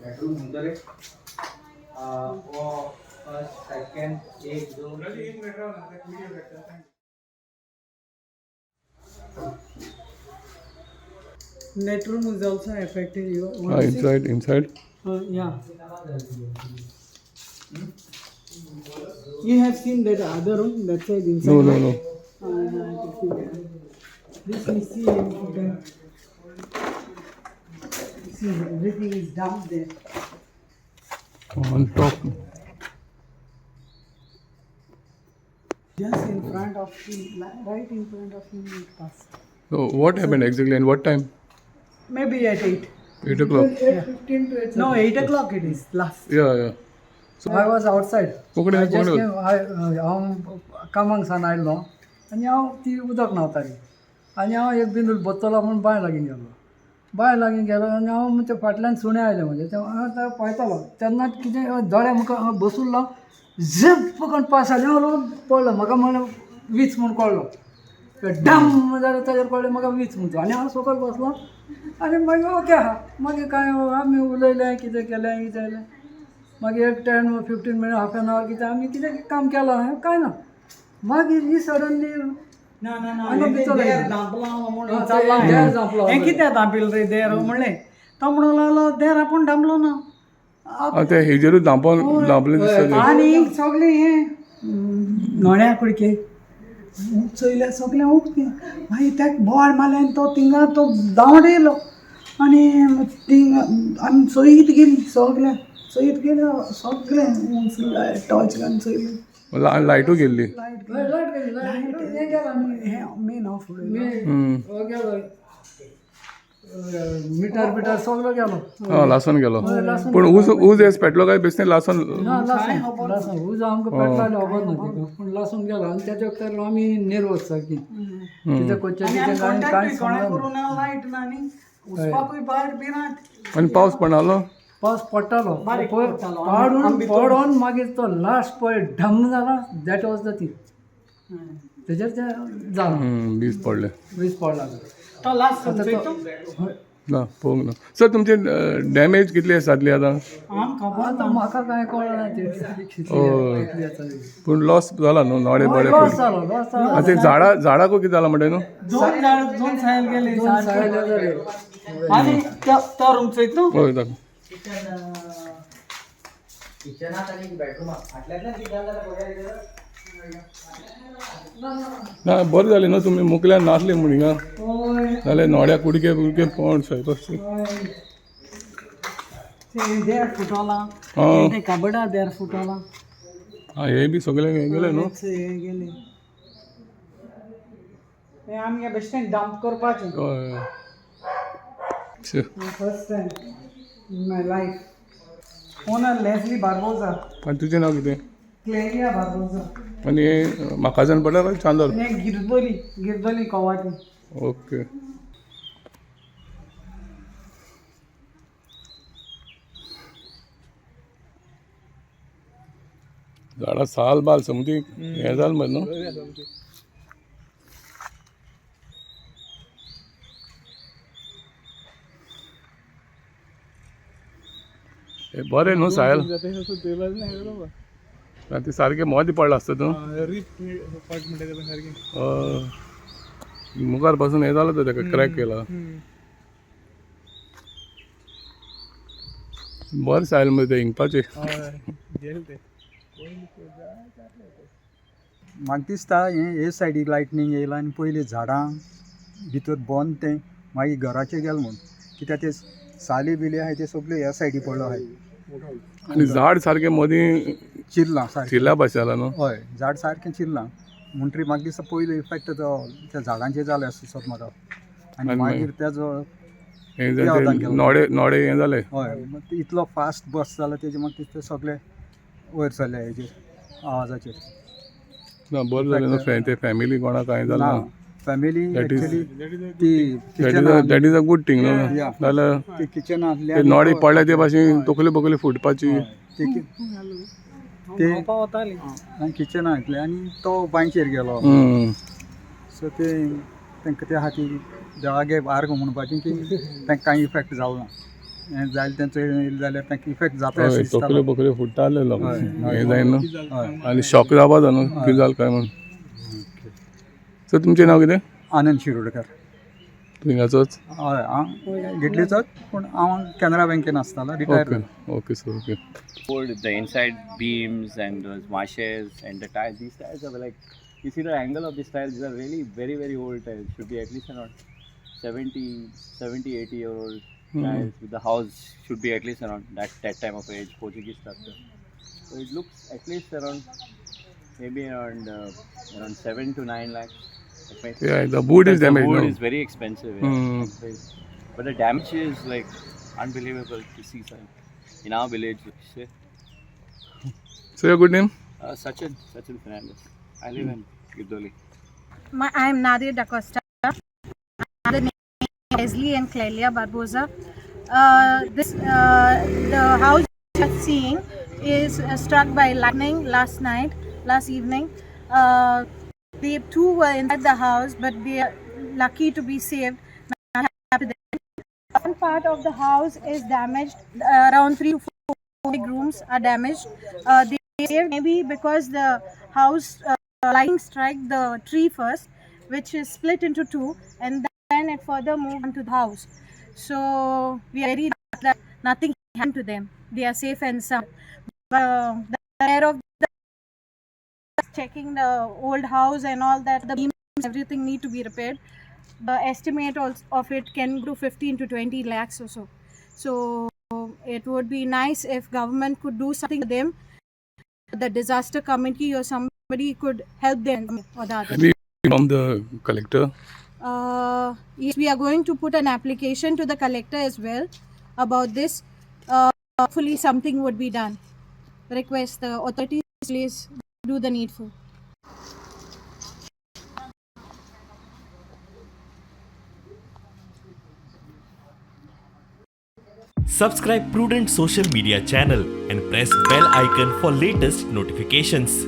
Bedroom सुंदर आहे. First, second, एक, दोन. Net room is also affected. You want to see? Inside inside. Yeah. You have seen that other room, that side inside. No, no, no. Yeah, I can see that. This we see and you can see everything is dumped there. On top. Just in front of him, right in front of him it passed. So what happened exactly and what time? Maybe at 8. 8 o'clock. 8:15 to 8. No, 8 o'clock it is last. Yeah. I was outside. Konkani I just Konkani came, हांव कामाक सान आयल्लो आनी हांव ती उदक न्हांवताली आनी हांव एक बिंदूल बत्तलो म्हूण बांय लागीं गेलो. बांय लागीं गेलो आनी हांव ते फाटल्यान सुणें आयलें म्हणजे तें हांव ताका पळयतालो तेन्ना कितें दोळ्या मुखार बसुल्लो झप करून पास जालें हांव पडलो. म्हाका म्हणलें वीज म्हूण कळ्ळो डम जालें ताजेर कळ्ळें म्हाका वीज म्हूण. आनी हांव सकयल बसलो आनी मागीर ओके आहा. मागीर कांय आमी उलयलें कितें केलें कितें जालें. मागीर एक 10-15 मिनट हाफ एन our कितें आमी कितें काम केलां कांय ना. मागीर ही सडनली ना ना ना हांगा भितर देर आयली. धांपला म्हूण हा, विचारलां. देर धांपलो. हें कित्याक धांपिल रे देर म्हणलें. तो म्हणूंक लागलो देर आपूण धांपलो ना. ते हेजेरूच धांपोन धांपले दिसता ते. आनी सगळें हें नोण्या कुडके चोयल्यार सगळें उक्तें. मागीर ताका बोवाळ मारलें आनी तो थिंगा तो धांवट येयलो आनी थिंगा आमी चोयत गेलीं सगळें चोयत गेले सगळें उंच टॉर्च घालून चोयलें. लायटूय गेल्ली. लायट लायट गेली, लायट हें गेला आनी हें मेन ऑफ उडयलें. हो गेलो मिटर बिटर सगळो गेलो. हा लासून गेलो. पूण ऊस ऊस हेच पेटलो काय बेसने लासून? ना लासून लासून उजो आमकां पेटलो खबर ना तेका पूण लासून गेलो. आनी तेच्या वखतार आमी निर्वस सारकी कितें करचें आनी कितें आमी काय कॉन्टेक्टूय कांय कोणाक समजना. करूं ना, लायट ना आनी वचपाकूय भायर भिरांत. आनी पावस पडनालो? पावस पडटालो बारीक पळय पडटालो. पाडून आमी भितर- पडोन मागीर तो लास्ट पळय ढम जाला that was the thing. तेजेर तें जालां वीज पडले. वीज पडला तो लास्ट आतां चोयतो तो ना पळोवंक ना. सर तुमचे डॅमेज कितली जातली आतां? आमकां खबर आतां म्हाका कांय कळना ते हय. कितली जाता ती. पूण लॉस जाला न्हू नोडे बरे. लॉस जालो, लॉस जालो. आतां ते झाडां झाडाकूय कितें जालां म्हणटा न्हू? दोन झाड दोन सायल गेले. दोन सायले जाले. आनी त्या रूम चोयतो. हय दाखय. किचनात आणि बेडरूमात फाटल्यांतल्यान कितें जालें जाल्यार पळया इधर. ना बरें जालें न्हू तुमी मुकल्यान नासली म्हूण हिंगा. हय. जाल्यार नोड्या कुडके कुडके पोण सगळें. ते देर फुटोला. आं. ते कबडा देर फुटोला. आं हे बी सगळें हें गेलें न्हू. हे गेले हे आमगे बेश्टें डंप करपाचें. हय. शे. First time in my life. Owner Leslie Barbosa. आनी तुजें नांव कितें? क्लेरिया बार्बोजा. आनी हें म्हाका पडला काय चांदोर? हे गिरदोली, गिरदोली कोवाटी. ओके. झाडां साल बाल समती हें जालें मरे न्हू. हे बरें न्हू सायल. ते सारकें मोदें पडलां आसता तूं. हय. मुखार पासून हें जालां तर तेका क्रॅक केला. बरें सायल मरे तें हिंगपाचें. म्हाका दिसता हें हे सायडीक लायटनींग येयलां आनी पयलीं झाडां भितर बंद तें मागीर घराचेर गेलें म्हूण कित्याक ते साली बिली आहाय ते सगळ्यो ह्या सायडी पडलो आहाय. आनी झाड सारकें मदीं चिरलां सारकें. चिरल्या भाशेन जालां न्हू. हय झाड सारकें चिरलां म्हणटरी म्हाका दिसता पयलो इफेक्ट तो त्या झाडांचेर जालो आसता सर म्हाका. आनी आनी मागीर तेजो हें त्या जालें वतान ते गेलो. नोडे नोडे हें जालें. हय इतलो फास्ट बस जाला तेजे म्हाका दिसता सगळे वयर सरले हेजेर आवाजाचेर. ना बरें जालें न्हू ते फॅमिली कोणाक कांय जालें ना ना. फॅमिली That is- actually ती that is a that is a good thing न्हू. Yeah. जाल्यार ती किचनांतली ते नोडे पडले ते भाशेन तकली बकली फुटपाची. ती ते धांवपा वताली. किचनांतले आनी तो बांयचेर गेलो. सो ते तांकां त्या खातीर देवागे आर्ग म्हणपाचें की तांकां कांय इफेक्ट जावं ना. हें जालें तें चड येयलें जाल्यार तांकां इफेक्ट जाता हय अशें दिसतालें. तकल्यो बकल्यो फुट्टाले लोक हय, हय. हें जायना हय. आनी शॉक जावपा न्हू कितें जालें काय म्हूण. सर तुमचें नांव कितें? आनंद शिरोडकर. थिंगाचोच? हय, हांव घेतलीचोच पूण हांव कॅनरा बँकेन आसतालो, रिटायर ओके जालो. Okay sir, okay. Old, the inside beams and those mashes and the tiles. These tiles are like, you see the angle of these tiles, these are really very, very old tiles. Should be at least around 70, 80 year old tiles. With the house should be at least around that time of age, Portuguese structure. So it looks at least around maybe around 7 to 9 lakhs. It may- Yeah, the wood is Because the damaged wood now. is very expensive. Yeah. Hmm. But the damage is like unbelievable to see, sir. In our village, say, So your good name? Sachin Fernandez. I live in Gidoli. I am Nadia Da Costa. The name Leslie and Clelia Barbosa. This the house you are seeing is struck by lightning last night, last evening. They two were inside the house, but they are lucky to be saved. Nothing happened to them. One part of the house is damaged. Around 3 to 4 big rooms are damaged. They saved maybe because the house lightning strike the tree first, which is split into two, and then it further moved onto the house. So we are very lucky that nothing happened to them. They are safe and sound. But the care of the checking the old house and all that, the beams, everything need to be repaired. The estimate also of it can go to 15 to 20 lakhs or so. So it would be nice if government could do something for them. The disaster committee or somebody could help them or the other. Have you from the collector? Yes, we are going to put an application to the collector as well about this. Hopefully something would be done. Request the authorities, please do the needful. Subscribe Prudent Social Media channel and press bell icon for latest notifications.